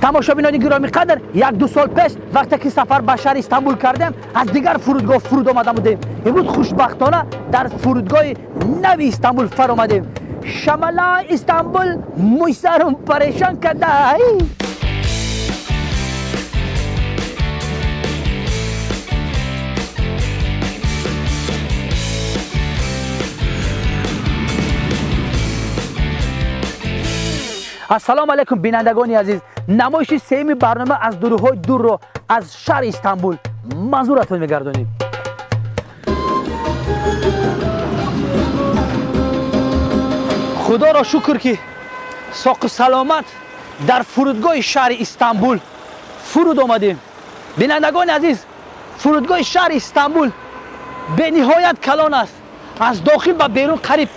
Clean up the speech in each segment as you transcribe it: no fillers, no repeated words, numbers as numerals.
Тамошобинони гиромӣ қадр, як-ду сол пеш вақте ки сафар ба шаҳри Истанбул кардем, аз дигар фурудгоҳ фуруд омада будем. Имрӯз хушбахтона дар фурудгоҳи нави Истанбул фаромадем. Шамала Истанбул мӯйсарум парешон карда. Ассалому алайкум бинандагони азиз. Намоиши сеюми барнома аз дуруҳои дурро аз шаҳри Истанбул манзуратон мегардонем. Худоро шукр ки соқу саломат дар фурудгоҳи шаҳри Истанбул фуруд омадем. Бинандагони азиз, фурудгоҳи шаҳри Истанбул бениҳоят калон аст. Аз дохил ба берун қариб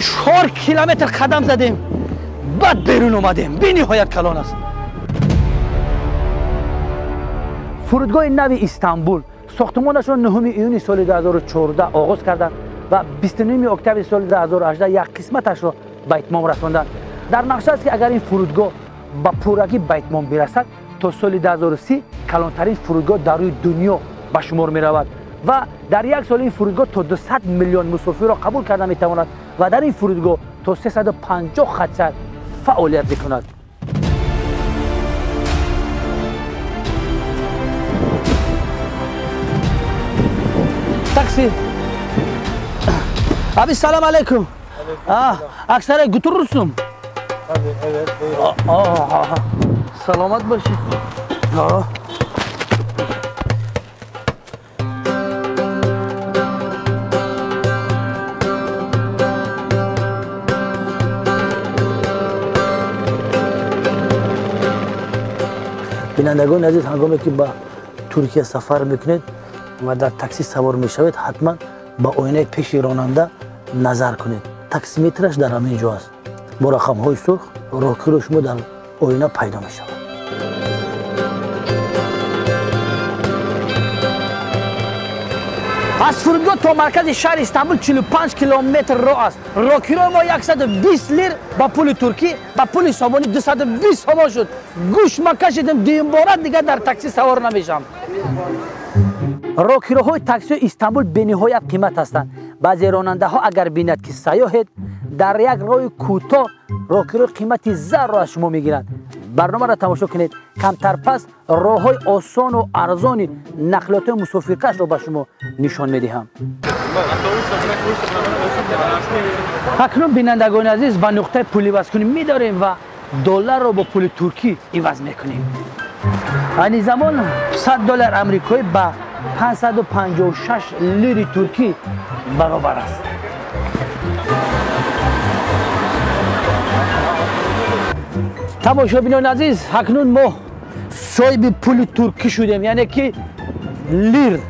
4 километр қадам задем, баъд берун омадем. Бениҳоят калон аст. Фурудгоҳи нави Истанбул сохтмонашро 9 июни соли 2014 оғоз карданд ва 29 октябри соли 2018 як қисматашро ба итмом расонданд. Дар нақша аст ки агар ин фурудгоҳ ба пуррагӣ ба итмом бирасад, то соли 2030 калонтарин фурудгоҳ дар рӯи дунё ба шумор меравад ва дар як сол ин фурудгоҳ то 200 миллион мусофирро қабул карда метавонад ва дар ин фурудгоҳ то 350 хатсайр фаъолият мекунад. Такси. Abi salam aleyküm. Aksaray'a götürürsün. Tabii, evet, buyurun. Salamat başı. Бинандагони азиз, ҳангоме ки ба Туркия сафар мекунед ва дар такси савор мешавед, ҳатман ба оинаи пеши ронанда назар кунед. Таксиметраш дар ҳамин ҷо аст. Бо рақамҳои сурх роҳкиро шумо дар оина пайдо мешавад. Аз фурудгоҳ то маркази шаҳри Истанбул 45 километр роҳ аст. Роҳкирои мо 120 лир ба пули туркӣ, ба пули сомонӣ 220 сомон шуд. Гӯш ма кашидем, дуюмбора дигар дар такси савор намешавам. Роҳкироҳои таксиҳои Истанбул бениҳоят қимат ҳастанд. Баъзе ронандаҳо агар бинад ки сайёҳед, дар як роҳи кӯтоҳ роҳкирои қимати зарро аз шумо мегиранд. Барномаро тамошо кунед. Камтар пас роҳҳои осону арзони нақлиётҳои мусофиркашро ба шумо нишон медиҳам. Акнун бинандагони азиз, ба нуқтаи пуливазкунӣ медорем ва долларро бо пули туркӣ иваз мекунем. Айни замон 100 доллар амрикоӣ ба 556 лири туркӣ баробар аст. Тамошобинони азиз, акнун мо соҳиби пули туркӣ шудем, яъне ки лир.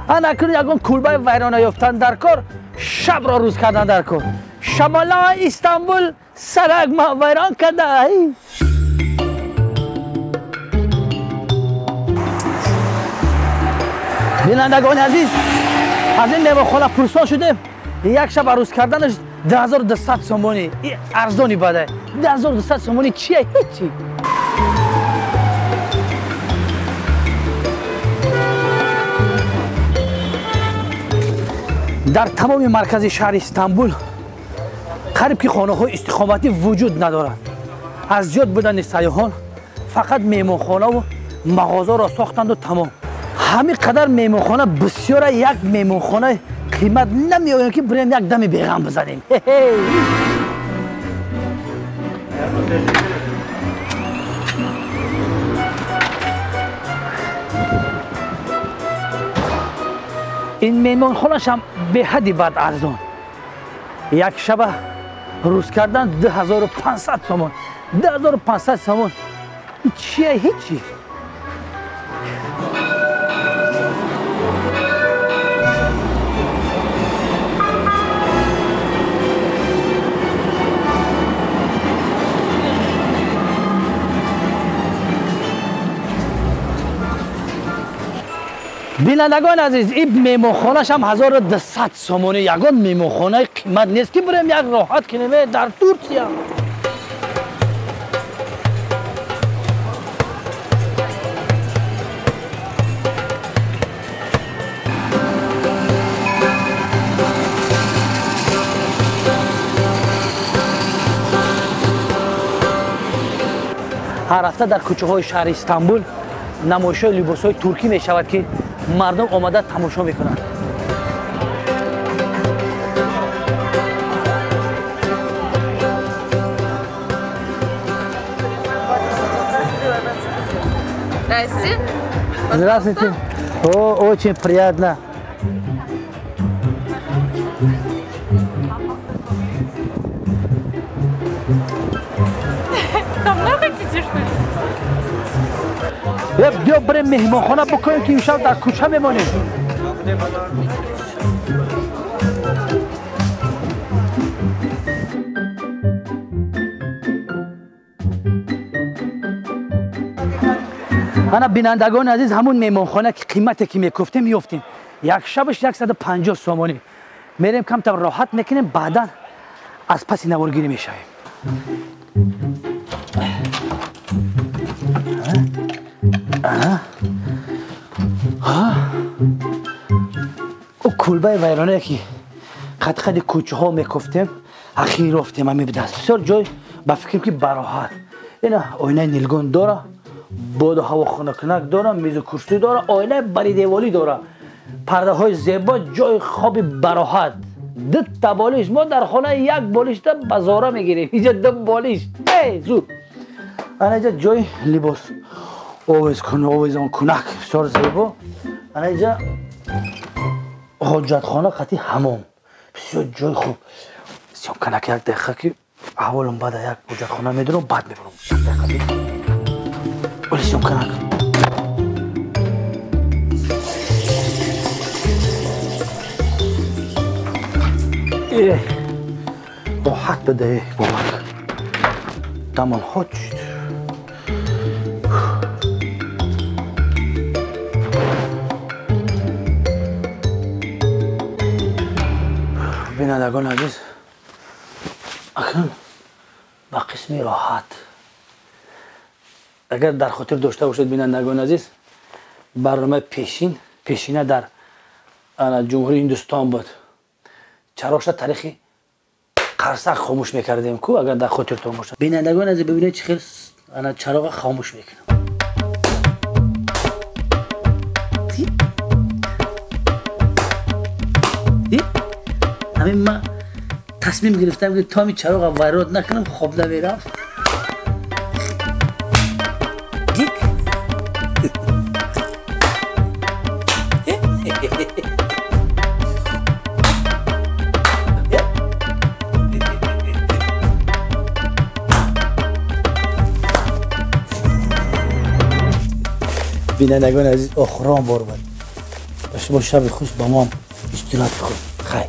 Ана акнун ягон кулбаи вайрона ёфтан дар кор, шабро рӯз кардан дар кор. Шамола Истанбул сарак ма вайрон карда. Бинандагони азиз, аз ин меҳмонхона пурсон шудем. Як шаб арӯз карданаш 2200 сомонӣ. Арзони бадай. 2200 сомонӣ чие? Ҳечи. Дар тамоми маркази шаҳри Истанбул қариб ки хонаҳои истиқоматӣ вуҷуд надоранд. Аз зиёд будани сайёҳон фақат меҳмонхонаву мағозаро сохтанду тамом. Ҳамин қадар меҳмонхона бисёра, як меҳмонхонаи қимат намеоем ки бирем як дами беғам бизанем. Ин меҳмонхонашам беҳадди бад арзон. Як шаба рӯз кардан 2500 сомон. 2500 сомон чие? Ҳечи. Бинандагони азиз, ин меҳмонхонашам 1200 сомонӣ. Ягон меҳмонхонаи қимат нест ки бирем як роҳат кунем дар Турсия. Ҳар ҳафта дар кӯчаҳои шаҳри Истанбул намоишҳои либосҳои туркӣ мешавад, ки мардум омада тамошо мекунанд. Здрасте. Здравствуйте. О, очень приятно. Со мной хотите, что ли? Биё бирем меҳмонхона бикунем, ки имшаб дар кӯча мемонем. Ана бинандагони азиз, ҳамун меҳмонхона ки қимате ки мекуфтем ёфтем. Як шабаш 150 сомонӣ. Мерем камтар роҳат мекунем, баъдан аз паси наворгирӣ мешавем. Ӯ кулбаи вайронае ки қад-қади кӯчаҳо мекуфтем, ахир ёфтем ҳамин будаст. Бисёр ҷой ба фикрам ки бароҳат. Ина оинаи нилгун дора, боду ҳаво хунукнак дора, мизу курсӣ дора, оинаи баридеволӣ дора, пардаҳои зебо, ҷои хоби бароҳат. Дута болиш. Мо дар хона як болишта ба зора мегирем, инҷа ду болиш. Эй зуд. Ана инҷа ҷои либос овезонкунак бисёр зебо. Ана инҷа ҳоҷатхона қати ҳамом, бисёр ҷои хуб. Съёмканак як дақиқа ки аҳволам бада, як ҳоҷатхона медурам, баъд мебурам. Як дақиқа оли съёмканак. Роҳат бада, бобак. Тамом ҳоҷ. Бинандагони азиз, акнун ба қисми роҳат. Агар дар хотир дошта бошед, бинандагони азиз, барномаи пешина дар ҷумҳурии Ҳиндустон буд. Чароғша таърихи қарсак хомӯш мекардем ку, агар дар хотиртон бошад. Бинандагони азиз, бибинед чӣ хел чароға хомӯш мекунам. Ҳамин ман тасмим гирифтам ки то ҳамин чароға вайрон накунам хоб намерам. Бинандагони азиз, охирон бор буд. Ба шумо шаби хуш, ба мо истироҳати хуб. Хайр.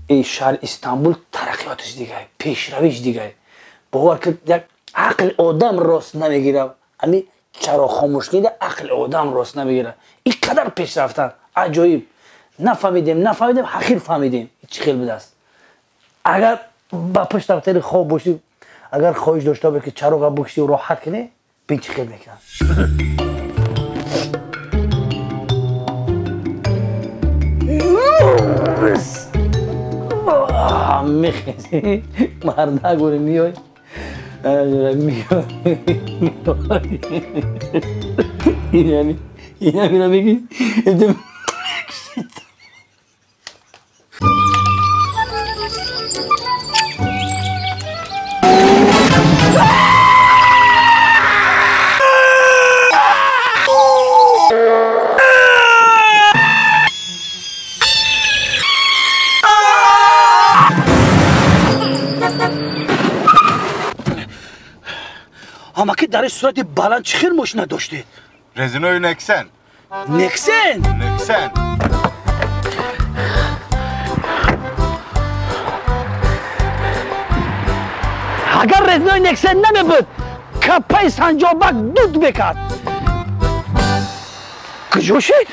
Ин шаҳри Истанбул тараққиётиш дигар, пешравиш дигар. Бовар ки як ақли одам рост намегирад. Ҳамин чароғ хомӯш кида ақли одам рост намегирад. Ин қадар пеш рафтан аҷоиб. Нафаҳмидем, нафаҳмидем, ҳақир фаҳмидем чӣ хел будааст. Агар ба пушт дафтари хоб бошӣ, агар хоҳиш дошта бошӣ ки чароға бикшӣ роҳат кунӣ, бин чӣ хел мекунад. Мехезӣ, мардак бури миёй, миёй, инами, инамиро мегӣ, Амаки дар ин сурати баланд чӣ хел мошина доштед? Резинои Нексен. Нексен? Нексен. Агар резинои Нексен намебуд, капаи санҷобак дуд мекард. Куҷо шид?